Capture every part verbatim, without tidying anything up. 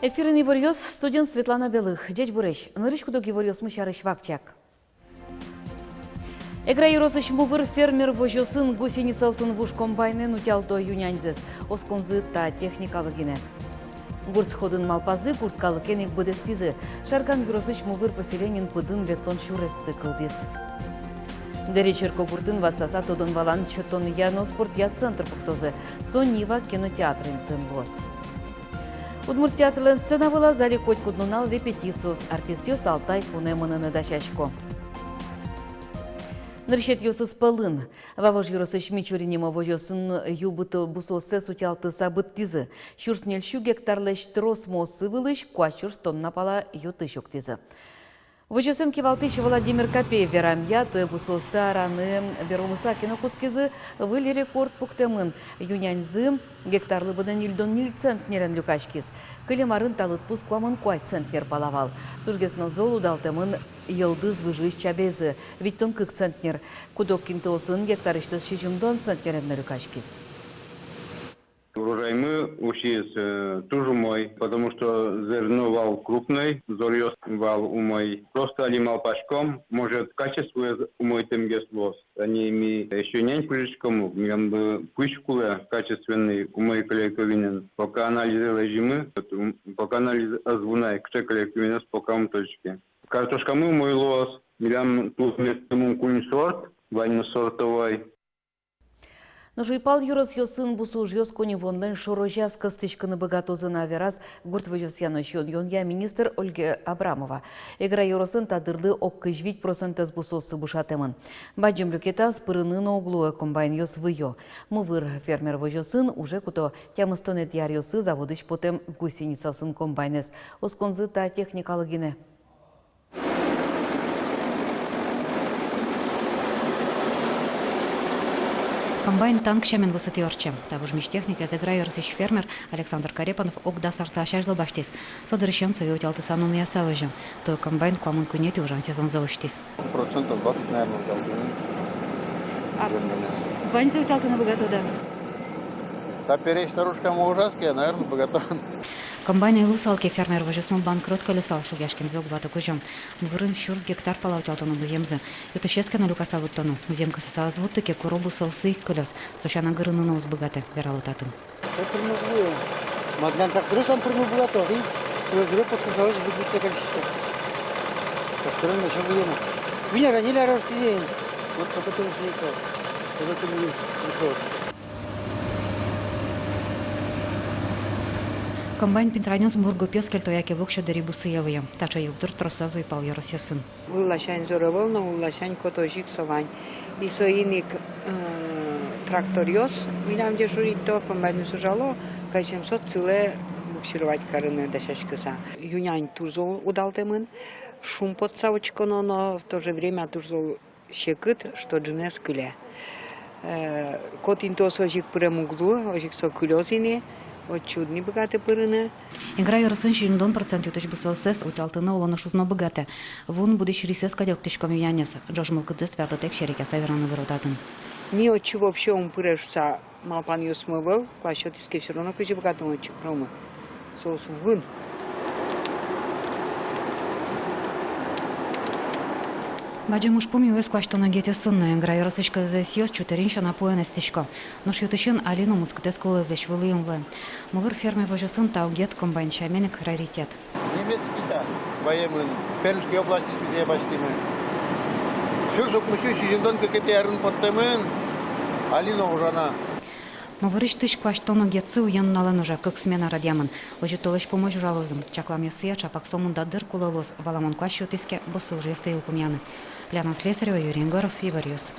Эфирын иворъёс, студиын Светлана Белых. Ӟечбуресь! Нырысь куд-ог иворъёсмы сярысь вакчияк. Эгра ёросысь Мувыр фермер возёсын гусеницаосын вуж комбайнэн утялто ю-няньзэс. Осконзы та техникалы гинэ. Гурт сходын малпазы, гурт калыкен ик быдэстӥзы. Шаркан ёросысь Мувыр поселениын пыдын ветлон сюрессы кылдӥз. Дэри черкогуртын ватсаса тодон-валан, сётонъя но спортъя центр пуктозы. Со «Нива» кинотеатр интыын луоз. Удмурт театрлэн сцена вылаз али котькуд нунал репетициос, артистъёс Алтай кунэ мыныны дасясько. Нырысетӥосыз пӧлын. Вавож ёросысь Мичурино возёсын ю быто-, бусыоссэс утялтыса быдтӥзы. Сюрс ньыль сю гектарлэсь трос муоссы вылысь куать сюрс тонна пала ю-тысь октӥзы. Возёсэн кивалтӥсь Владимир Капеев верамъя, туэ бусыосты араны беромыса ке но кутскизы. Выль рекорд пуктэмын: ю-няньзы гектарлы быдэ ньыльдон ньыль центнерен люкаськиз. Кылем арын та лыдпус куамын куать центнер пала вал. Тужгес но зол удалтэмын йӧлдыз выжыысь чабейзы, витьтон кык центнер. Куд-ог интыосын гектарысьтыз сизьымдон центнерен но люкаськиз. Урожаймы усиз, э, туж умой, потому что зерно вал крупной, зоръёс вал умой. Просто али малпаськом, может, качествоез умойтэмгес луоз. Тани ми ещё нянь пыжиськом ук, милемлы пызь кулэ качественный, умой клейковинаен. Пока анализэ лэзимы, вот, м, пока анализ ӧз ву на, кыӵе клейковинаез, пока ум тодӥське. Картошкамы умой луоз, милям тулыс мертэмын куинь сорт, ваньмыз сортовой. Нош уйпал ёросъёсын бусы ужъёс коньывуонлэн шорозяз кыстӥськыны быгатозы на, вераз гурт возёсъя но сиён-юонъя министр Ольга Абрамова. Эгра ёросын та дырлы ог кызь вить процентэз бусыоссы бушатэмын. Бадӟым люкетаз пырыны но уг луы, комбайнъёс выё. Мувыр фермер возёсын уже куто тямыстонэтӥ аръёсы заводысь потэм гусеницаосын комбайнэз. Осконзы та техникалы гинэ. Комбайн танк сямен бусытэм ортче. Та вужмись техникаез Эгра ёросысь фермер Александр Карепанов ог дас ар талэсь азьло басьтӥз. Со дырысен сое утялтыса нуныяса возё. Туэ комбайн куамын куинетӥ ужан сезонзэ усьтӥз. Процентов двадцать, наверное, утялтыны. А ваньзэ утялтыны быгатоды-а? Та пересь старушкамы ужаз ке, наверное, быгатом. Комбайн ӧй луысал ке, фермер возёсмы банкрот кыльысал, шугъяськемзы уг ваты кузё. Мувырын сюрс гектар пала утялтоно музъемзы. Ю-тысез ке но люкаса вуттоно. Музъем кысыса ӧз вутты ке, куро бусыосы ик кылёз. Со сяна гырыны но уз быгатэ, верало татын. Тракторын уг выё. Мадьян тракторъёсын пырыны уг быгато, и тракторе поттыса озьы выдвинуться кариське. Тракторын ещё выё на. Винер, а ньыль ар ортчиз ини. Вот потом уже ещё. Потом из бусыос. Комбайн питранъёс мур гопъёс кельто яке воксё дэри бусые выё. Таӵе югдур тросаз уйпал ёросъёсын. Улласянь зор ӧвӧл но, улласянь кот озьы ик со вань. И соин ик, э, тракторъёс милям дежурить каро, комбайнъёс ужало, кызь семьсот сылэ буксировать карыны дасяськыса. Ю-нянь туж зол удалтэмын, шумпотыса учконо но, в то же время туж зол секыт, что ӝыныз кыле. Э, кот интыос озьы ик пырем уг лу, озьы ик со кылёз ини, отчы уд ни быгаты пырыны. Эгра ёросын сизьымдон процент ю-тысь бусыоссэс утялтыны улоно шуыны но быгатэ. Вуын будӥсь рисэз кадь октӥськом ю-няньзэс. Ӝож мылкыдзэс ватытэк серекъяса вераны выро татын. Ми отчы вообще ум пыре шуыса малпанъёсмы ӧвӧл, куазь сётӥз ке, всё равно кызьы быгатом отчы пыромы. Соос вуын. Бадӟым ужпум юэз куасьтоно гетъёсын но. Эгра ёросысь КЗС-ъёс чутырин сяна пуэн эстӥсько. Нош ю-тысен али но мускытэз кулэезлэсь вылӥын луэ. Мувыр фермер возёсын та угет комбайн сямен ик раритет. Немецкий та ваемын, Пермской областьысь ми тае басьтӥмы. Сюрс укмыс сю сизьымдон кыкетӥ арын поттэмын, али но ужа на. Мувырысь тысь куасьтоно гетсы уен-нуналэн ужа, кык смена радъямын. Озьы толэзь пумозь ужалозы. Чакламъёсъя, чапак со мында дыр кулэ луоз, валамон, куазь сётӥз ке, бусыужъёсты йылпумъяны. Лена Слесарева, Юрий Егоров, Иворъёс.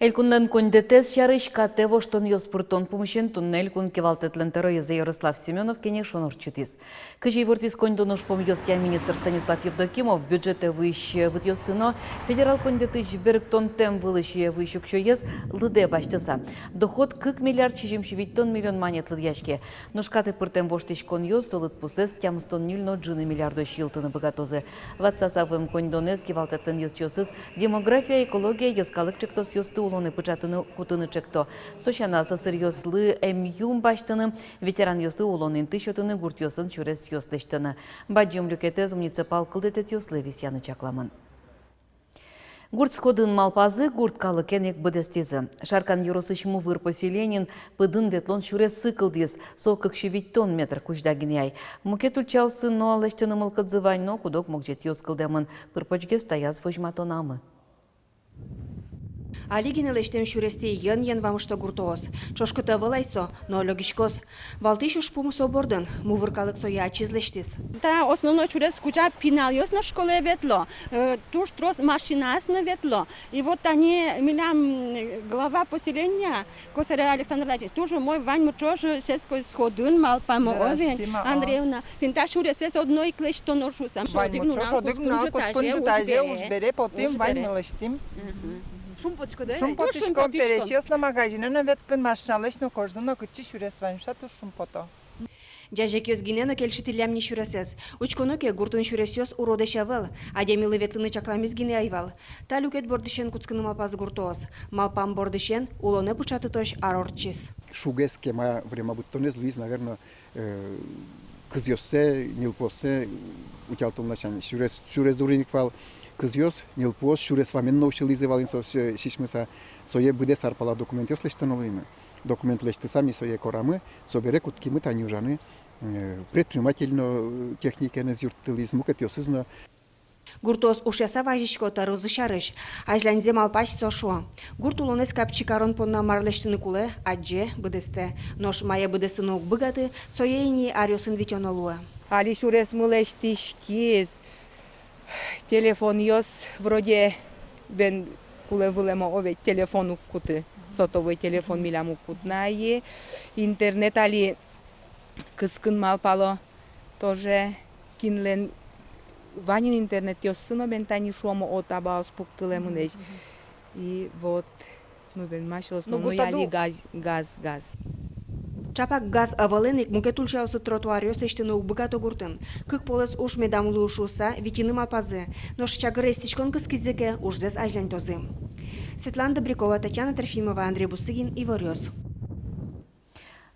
Элькунлэн коньдэтэз сярысь катэ воштонъёс пыртон пумысен туннэ Элькун кивалтэтлэн тӧроез Ярослав Семёнов кенешон ортчытӥз. Кызьы ивортӥз коньдон ужпумъёсъя министр Станислав Евдокимов, бюджетэ выйись вытъёсты но федерал коньдэтысь берыктонтэм вылысь выйись уксёез лыдэ басьтыса, доход кык миллиард сизьымсю витьтон миллион манет лыдъяське. Нош катэ пыртэм воштӥськонъёс со лыдпусэз тямыстон ньыль но ӝыны миллиардозь йылтыны быгатозы. Ватсаса вуэм коньдонэз кивалтэтлэн ёзчиосыз демография, экология, йӧскалык ӵектосъёсты улонэ пыӵатыны кутыны ӵекто. Со сяна, сӧсыръёслы эмъюм басьтыны, ветеранъёслы улон инты сётыны, гуртъёсын сюресъёс лэсьтыны. Бадӟым люкетэз муниципал кылдытэтъёслы висъяны чакламын. Гурт сходын малпазы, гурт калыкен ик быдэстӥзы. Шаркан ёросысь Мувыр поселениын пыдын ветлон сюрессы кылдӥз. Со кык сю витьтон метр кузьда гинэ ай. Мукет ульчаосын но лэсьтыны мылкыдзы вань, но куд-ог могӟетъёс кылдэмын. Пыр-почгес таяз возьматонамы. Али гинэ лэсьтэм сюрестӥ йӧн-йӧн вамышто гуртоос. Ӵошкыт ӧвӧл ай со, но лёгиськоз. Валтӥсь ужпум со бордын, Мувыр калык сое ачиз лэсьтӥз. Та основной сюрес кузя пиналъёс но школае ветло, э, туж трос машинаос но ветло. И вот тани милям, м, глава поселения Косарев Александр Владимирович туж умой, ваньмы ӵош сельской сходын малпамы. Андреевна, тӥни та сюресэз одно ик лэсьтоно шуса. Ваньмы ӵош одӥг нунал куспын ӝытазе уж бере, уж бере потӥм, ваньмы лэсьтӥм. Мгм. Шумпотӥськом, пересьёс но магазинэ но ветлыны, машиналэсь но кожлы но, кытчы сюрес вань шуса, туж шумпото. Ӟазегъёс гинэ но кельшытӥллям ни сюресэз. Учконо ке, гуртын сюресъёс уродэсь ӧвӧл, адямилы ветлыны чакламез гинэ ӧй вал. Та люкет бордысен кутскыны малпазы гуртоос. Малпам бордысен улонэ пыӵатытозь ар ортчиз. Шугез кема, время быдтонэз луиз, наверно, э, кызъёссэ, ньылпуоссэ утялтон ласянь. Сюрес, сюрес дурын ик вал кызъёс, ньылпуос, сюрес вамен но усьылӥзы вал ини соос, э, сисьмыса. Сое быдэс ар пала документъёс лэсьтоно луимы. Документ лэсьтыса, ми сое корамы, собере кутскимы тани ужаны, э, предприниматель но, э, техникаеныз юрттылӥз, мукетъёсыз но. Гуртоос ушъяса вазисько тӧрозы сярысь. Азьланьзэ малпась со шуо: гурт улонэз капчи карон понна мар лэсьтыны кулэ, адӟе, быдэстэ. Нош мае быдэстыны уг быгаты, сое ини аръёсын витёно луэ. Али сюресмы лэсьтӥськиз. Телефонъёс вроде бен кулэ вылэм, о ведь телефон уг куты. Сотовой телефон милям уг куты на ай. Интернет али кыскыны малпало тоже, кинлэн вань ини интернетъёссы но бен, тани шуом, о, табаос пуктылэмынэсь. И вот, ну бен, ма шуоно, ну, ну, гуртады али газ, газ, газ. Чапак газ ӧвӧлэн ик мукет ульчаосы тротуаръёс лэсьтыны уг быгато гуртын. Кык полэс уж медам луы шуса витьыны малпазы. Нош чагыр эстӥськон кыскизы ке, ужзэс азьланьтозы. Светлана Добрякова, Татьяна Трофимова, Андрей Бусыгин, «Иворъёс».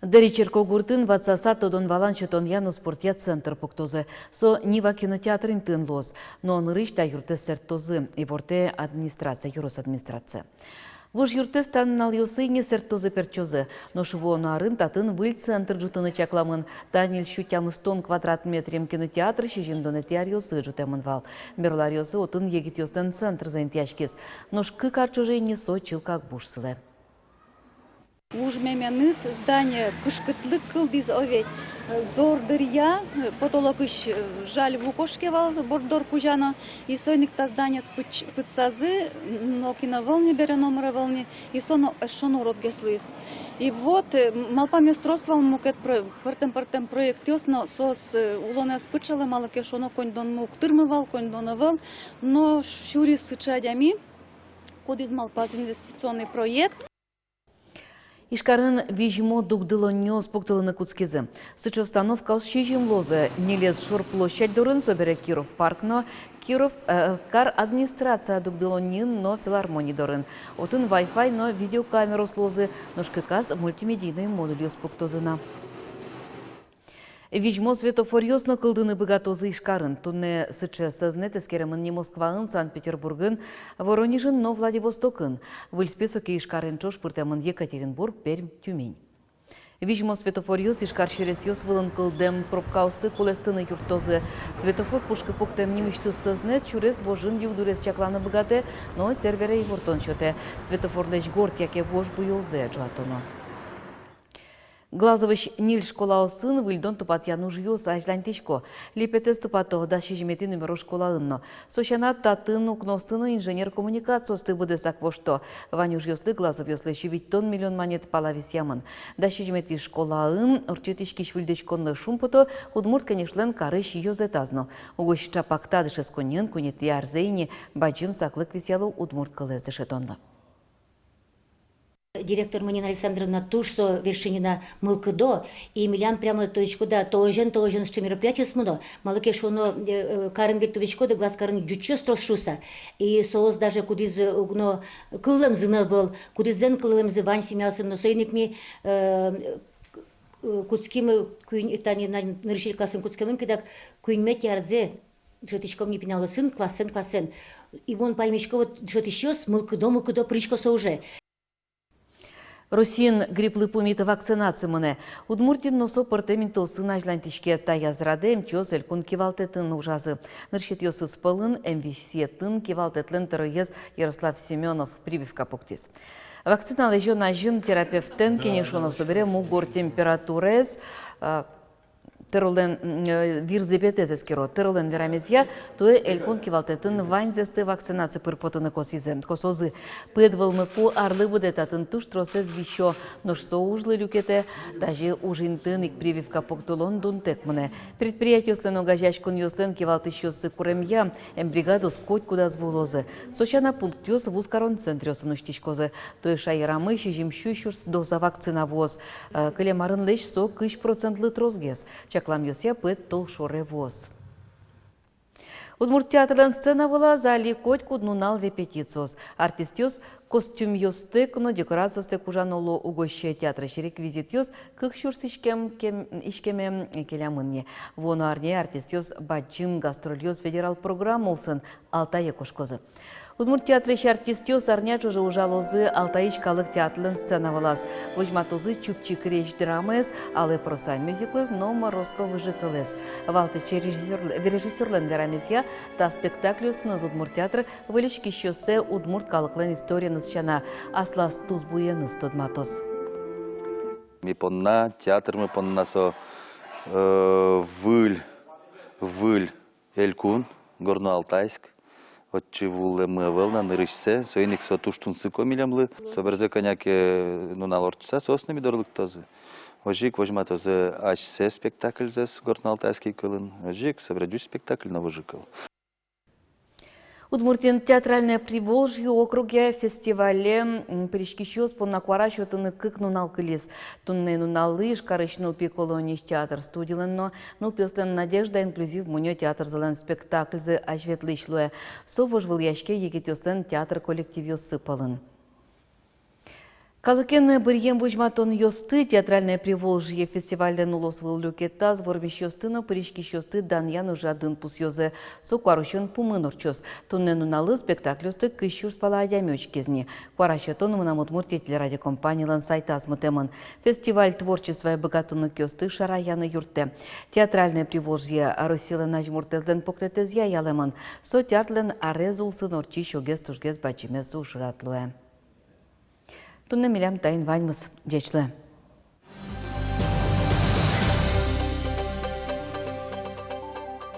Дэри черкогуртын ватсаса тодон-валан сётонъя но спортъя центр пуктозы. Со «Нива» кинотеатр интыын луоз. Но нырысь та юртэз сэрттозы, ивортэ администрация, ёрос администрация. Вуж юртэз та нуналъёсы ини сэрттозы-пертчозы. Нош вуоно арын татын выль центр ӝутыны чакламын. Та ньыль сю тямыстон квадрат метрем кинотеатр сизьымдонэтӥ аръёсы ӝутэмын вал. Берло аръёсы отын егитъёслэн центрзы интыяськиз. Нош кык ар ӵоже ини со чылкак буш сылэ. Вужмеменыз здание кышкытлык кылдӥз, о ведь. Зор дыръя, э, потолокысь, э, жаль, ву кошке вал борддор кузя но. И соин ик та зданиез пыч-, пытсазы, нокин ӧвӧл ни, бере номыр ӧвӧл ни, и со но эшшо но уродгес луиз. И вот, э, малпамъёс трос вал мукет про-, пӧртэм-пӧртэм проектъёс, но соос, э, улонэ ӧз пыӵалэ, малы ке шуоно, коньдонмы уг тырмы вал, коньдон ӧвӧл, но сюриз сыӵе адями, кудӥз малпаз инвестиционный проект. Ижкарын визьмо дугдылонниос пуктылыны кутскизы. Сыӵе установкаос сизьым луозы: ньылез Шор площадь дорын, собере Киров парк но Киров, э, кар администрация дугдылонниын но филармони дорын. Отын Wi-Fi но видеокамераос луозы, нош кыказ мультимедийной модульёс пуктозы на. Визьмо светофоръёс но кылдыны быгатозы Ижкарын. Туннэ сыӵе сӧзнэт эскеремын ни Москваын, Санкт-Петербургын, Воронежын но Владивостокын. Выль списоке Ижкарен ӵош пыртэмын Екатеринбург, Пермь, Тюмень. Визьмо светофоръёс Ижкар сюресъёс вылын кылдэм пробкаосты кулэстыны юрттозы. Светофор пушкы пуктэм нимысьтыз сӧзнэт сюрес вожын югдурез чакланы быгатэ но сервере ивортон сётэ: светофорлэсь горд яке вож буёлзэ ӝуатоно. Глазовысь ньыль школаосын выльдон-тупатъян ужъёс азьланьтӥсько. Липетэз тупато дас сизьыметӥ номеро школаын но. Со сяна, татын укноосты но инженер коммуникациосты быдэсак вошто. Вань ужъёслы глазовъёслэсь витьтон миллион манет пала висъямын. Дас сизьыметӥ школаын ортчытӥськись выльдӥськонлы шумпото Удмурт Кенешлэн карысь ёзэтаз но. Угось ӵапак та дышетсконниын куинетӥ арзэ ини бадӟым саклык висъяло удмурт кылэз дышетонлы. Директормы Нина Александровна туж со Вершинина мылкыдо, и милям прямо, тодӥськоды, толэзьын-толэзьын сыӵе мероприятиос мыно, малы ке шуоно, э, э, карын ведь, тодӥськоды, глаз карын ӟучъёс трос шуыса, и соос даже кудӥз, э, уг но кыллэмзы но ӧвӧл, кудӥзлэн кыллэмзы вань семьяосын но, соин ик ми, э, э, кутскимы, куинь, тани на нырысетӥ классын кутскемын ке, дак куиньметӥ арзэ дышетӥськом ни пиналъёсын классэн-классэн. И мон паймисько, вот дышетӥсьёс мылкыдо-мылкыдо пырисько со уже. Россиын грипплы пумит вакцинаци мынэ. Удмуртиын но со пӧртэм интыосын азьланьтӥське. Таяз радэ эмчиос элькун кивалтэтын ужазы. Нырысетӥосыз пӧлын эмвисетын кивалтэтлэн тӧроез Ярослав Семёнов прививка пуктӥз. Вакцина лэзён азьын терапевтэн кенешоно, собере мугор температураез, а, тӧролэн, м, э, вирзӥбетэз эскеро. Тӧролэн верамезъя, туэ элькун кивалтэтын ваньзэсты вакцинаци пыр потыны косӥзы, косозы. Пыд вӧлмыку арлы быдэ татын туж тросэз висё, нош со ужлы люкетэ. Тазьы ужинтыын ик прививка пуктылон дунтэк мынэ. Предприятиослэн, огазеяськонъёслэн кивалтӥсьёссы куремъя, эмбригадаос котькудаз вуылозы. Со сяна, пунктъёс вузкарон центръёсын усьтӥськозы. Туэ шаерамы сизьым сю сюрс доза вакцина вуоз. Э, кылем арынлэсь со кызь процентлы тросгес. Чакламъёсъя, пыд толшоре вуоз. Удмурт театрлэн сцена вылаз али котькуд нунал репетициос. Артистъёс костюмъёстэк но декорациостэк ужано луо. Угось театрысь реквизитъёс кык сюрс иськем-, кем-, иськеме келямын ни. Вуоно арняе артистъёс бадӟым гастрольёс федерал программа улсын Алтае кошкозы. Удмурт театрысь артистъёс арня ӵоже ужалозы Алтайысь калык театрлэн сцена вылаз. Возьматозы «Чупчи крезь» драмаез, «Алые паруса» мюзиклэз но «Морозко» выжыкылэз. Валтӥсь режиссёр-, режиссёрлэн верамезъя, та спектакльёсыныз удмурт театр выльыськисьёссэ удмурт калыклэн историеныз сяна, аслаз тусбуеныз тодматоз. Ми понна, театрмы понна со, э, выль, выль элькун, Горно-Алтайск. Отчы вуылэммы ӧвӧл на нырысьсэ, соин ик со туж тунсыко милемлы. Собере кӧня ке нунал ортчыса, соос но ми доры лыктозы. Озьы ик возьматозы асьсэ спектакльзэс горно-алтайский кылын. Озьы ик собере ӟуч спектакль но выжыкыл. Удмуртиын «Театральное Приволжье» округъя фестивале, м, пыриськисьёс понна куара сётыны кык нунал кылиз. Туннэ нуналлы Ижкарысь нылпи колониысь театр студилэн но нылпиослэн «Надежда» инклюзив мунё театрзылэн спектакльзы азьветлӥсь луэ. Со вожвылъяське егитъёслэн театр коллективъёссы пӧлын. Калыкен быръем возьматонъёсты «Театральное Приволжье» фестивальлэн улосвыл люкетаз вормисьёсты но пыриськисьёсты данъян ужрадын пусъёзы. Со куарусён пумын ортчоз. Туннэ нуналлы спектакльёсты кызь сюрс пала адями учкиз ни. Куара сётон «Мынам Удмуртие» телерадиокомпанилэн сайтаз мытэмын. Фестиваль творчествое быгатонлыкъёсты шараяны юрттэ. «Театральное Приволжье» Россилэн азьмуртэзлэн пуктэтэзъя ялэмын. Со театрлэн арез улсын ортчись огез тужгес бадӟымез ужрад луэ. Туннэ милям таин ваньмыз. Ӟеч луэ.